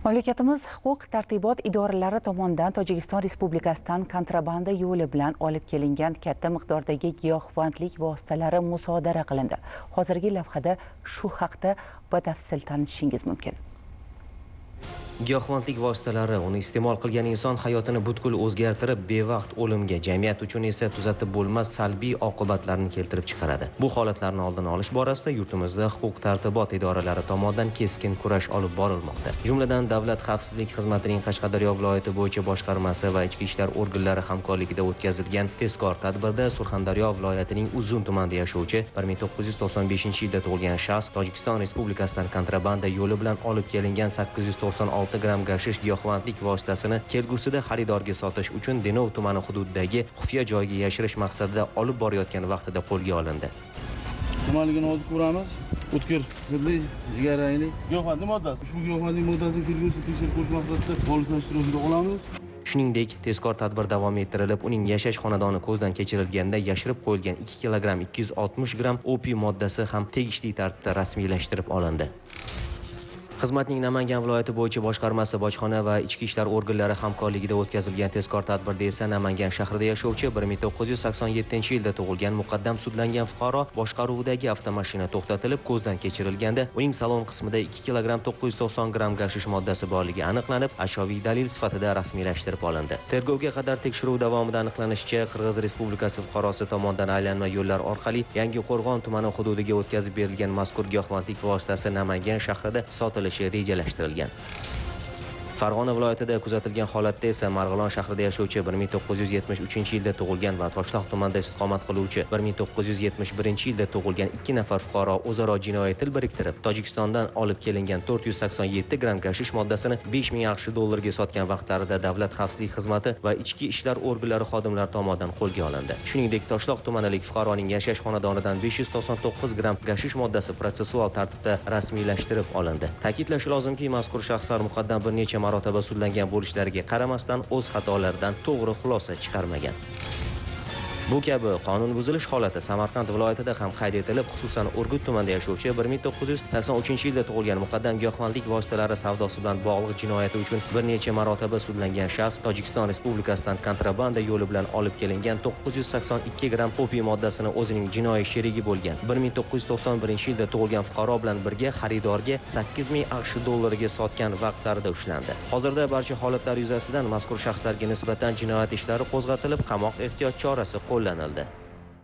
Mamlakatimiz huquq tartibot idoralari tomonidan Tojikiston Respublikasidan kontrabanda yo'li bilan olib kelingan katta miqdordagi giyohvandlik vositalari musodara qilindi. Hozirgi lavhada shu haqda batafsil tanishishingiz mumkin. Giyohvandlik vositalari uni iste'mol qilgan inson hayotini butkul o'zgartirib, bevaqt o'limga, jamiyat uchun esa tuzatib bo'lmas salbiy oqibatlarni keltirib chiqaradi. Bu holatlarni oldini olish borasida yurtimizda huquq tartibot idoralari tomonidan keskin kurash olib borilmoqda. Jumladan, Davlat xavfsizlik xizmatining Qashqadaryo viloyati bo'yicha boshqarmasi va ichki ishlar organlari hamkorligida o'tkazilgan tezkor tadbirda Surxondaryo viloyatining Uzun tumanida yashovchi 1995-yilda tug'ilgan shaxs Tojikiston Respublikasidan kontrabanda yo'li bilan olib kelingan 896 gram gashish giyohvandlik vositasini kelgusida xaridorga sotish uchun Denov tumani hududidagi xufiya joyga yashirish maqsadida olib borayotgan vaqtida qo'lga olindi. Nimaligini hozir ko'ramiz. O'tkir hidli, jigarrangli giyohvandlik moddasi. Ushbu giyohvandlik moddasini kelgusida tekshirib ko'rish maqsadida politsiya ishtirokida olamiz. Shuningdek, tezkor tadbir davom ettirilib, uning yashash xonadoni ko'zdan kechirilganda yashirib qo'yilgan 2 kilogramm 260 gramm opium moddasi ham tegishli tartibda rasmiylashtirib olindi. Xizmatning Namangan viloyati bo'yicha boshqarmasi bojxona va ichki ishlar organlari hamkorligida o'tkazilgan tezkor tadbirda esa Namangan shahrida yashovchi 1987-yilda tug'ilgan muqaddam sudlangan fuqaro boshqaruvidagi avtomashina to'xtatilib, ko'zdan kechirilganda uning salon qismida 2 kilogramm 990 gramm gashish moddasi borligi aniqlanib, ashyoviy dalil sifatida rasmiylashtirib olindi. Tergovga qadar tekshiruv davomida aniqlanishicha, Qirg'iz Respublikasi fuqarosi tomonidan aylanma yo'llar orqali Yangiqo'rg'on tumani hududiga o'tkazib berilgan mazkur giyohvandlik vositasi Namangan shahrida sotilishi rejalashtirilgan. Farg'ona viloyatida kuzatilgan holatda esa Marg'ilon shahrida yashovchi 1973-yilda tug'ilgan va Toshloq tumanida istiqomat qiluvchi 1971-yilda tug'ilgan 2 nafar fuqaro o'zaro jinoiy til biriktirib, Tojikistondan olib kelingan 487 gramm gashish moddasini 5000 AQSh dollariga sotgan vaqtlarida Davlat xavfsizlik xizmati va ichki ishlar organlari xodimlari tomonidan qo'lga olindi. Shuningdek, Toshloq tumanilik fuqaroning yashash xonadonidan 599 gramm gashish moddasi protsessual tartibda rasmiylashtirib olindi. Ta'kidlash lozimki, mazkur shaxslar muqaddam bir necha marotaba sudlangan bo'lishlariga qaramasdan o'z xatolaridan to'g'ri xulosa chiqarmagan. Bu kabi qonun buzilish holati Samarqand viloyatida ham qayd etilib, xususan Urgut tumanida yashovchi 1983-yilda tug'ilgan muqaddam giyohvandlik vositalari savdosi bilan bog'liq jinoyati uchun bir necha marotaba sudlangan shaxs Tojikiston Respublikasidan kontrabanda yo'li bilan olib kelingan 982 gramm opium moddasini o'zining jinoiy sherigi bo'lgan 1991-yilda tug'ilgan fuqaro bilan birga xaridorga 8000 AQSh dollariga sotgan vaqtlarida ushlandi. Hozirda barcha holatlar yuzasidan mazkur shaxslarga nisbatan jinoyat ishlari qo'zg'atilib, qamoq ehtiyot chorasi qo'llanildi.